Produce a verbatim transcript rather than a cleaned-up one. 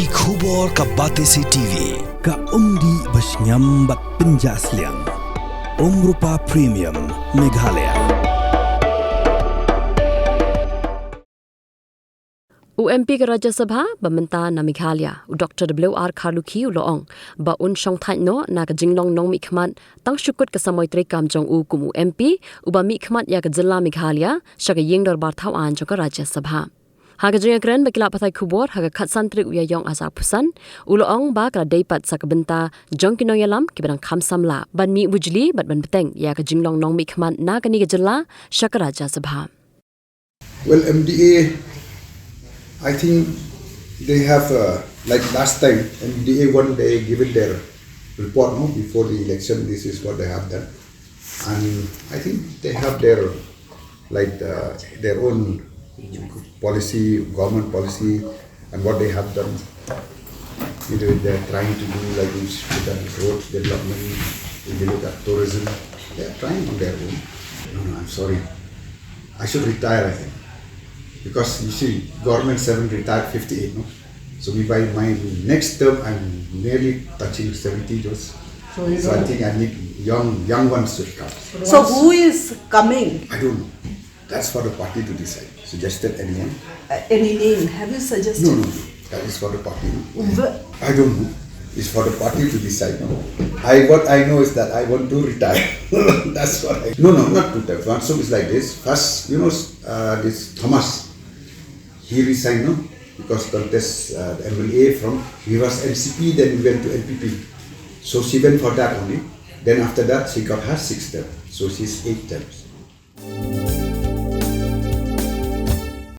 Ki khubor ka Batesi T V, ka umdih ba shngiam bad pynjah sliang. Umrupa Premium, Meghalaya. U M P ka Rajya Sabha ba mynta na Meghalaya, u Doctor W R Kharlukhi u la ong ba un shongthait noh na ka jinglong nongmihkhmat tang shu kut ka samoi treikam jong u kum u M P uba mihkhmat ïa ka jylla Meghalaya sha ka ïing dorbar thaw aiñ jong ka Rajya Sabha. Ha ka jingïakren bad ki lad pathai khubor ha ka khatsan tarik u Ïaiong ar hajar arphew san, u la ong ba ka la dei pat sa ka bynta jong ki nongïalam kiba dang kham samla ban mih bujli bad ban bteng ïa ka jinglong nongmihkhmat na kane ka jylla sha ka Rajya Sabha. Well, M D A, I think they have, uh, like last time, M D A one, they given their report, no, before the election, this is what they have done. And I think they have their, like, uh, their own policy, government policy, and what they have done. You know, they're trying to do, like, if you look at road development, if you look at tourism, they're trying on their own. No, no, I'm sorry. I should retire, I think. Because you see, government servant retired fifty-eight, no? So we, by my next term, I'm nearly touching seventy years. So you So I don't think I need young, young ones to come. So who is coming? I don't know. That's for the party to decide. Suggested anyone? Uh, any name? Have you suggested? No, no, no. That is for the party. Wh- I don't know. It's for the party to decide. I, what I know is that I want to retire. That's what I. No, no, not two times. One, so it's like this. First, you know, uh, this Thomas, he resigned, no, because contest, uh, the M L A from, he was N C P, then he went to N P P. So she went for that only. Then after that, she got her sixth term. So she's eight terms.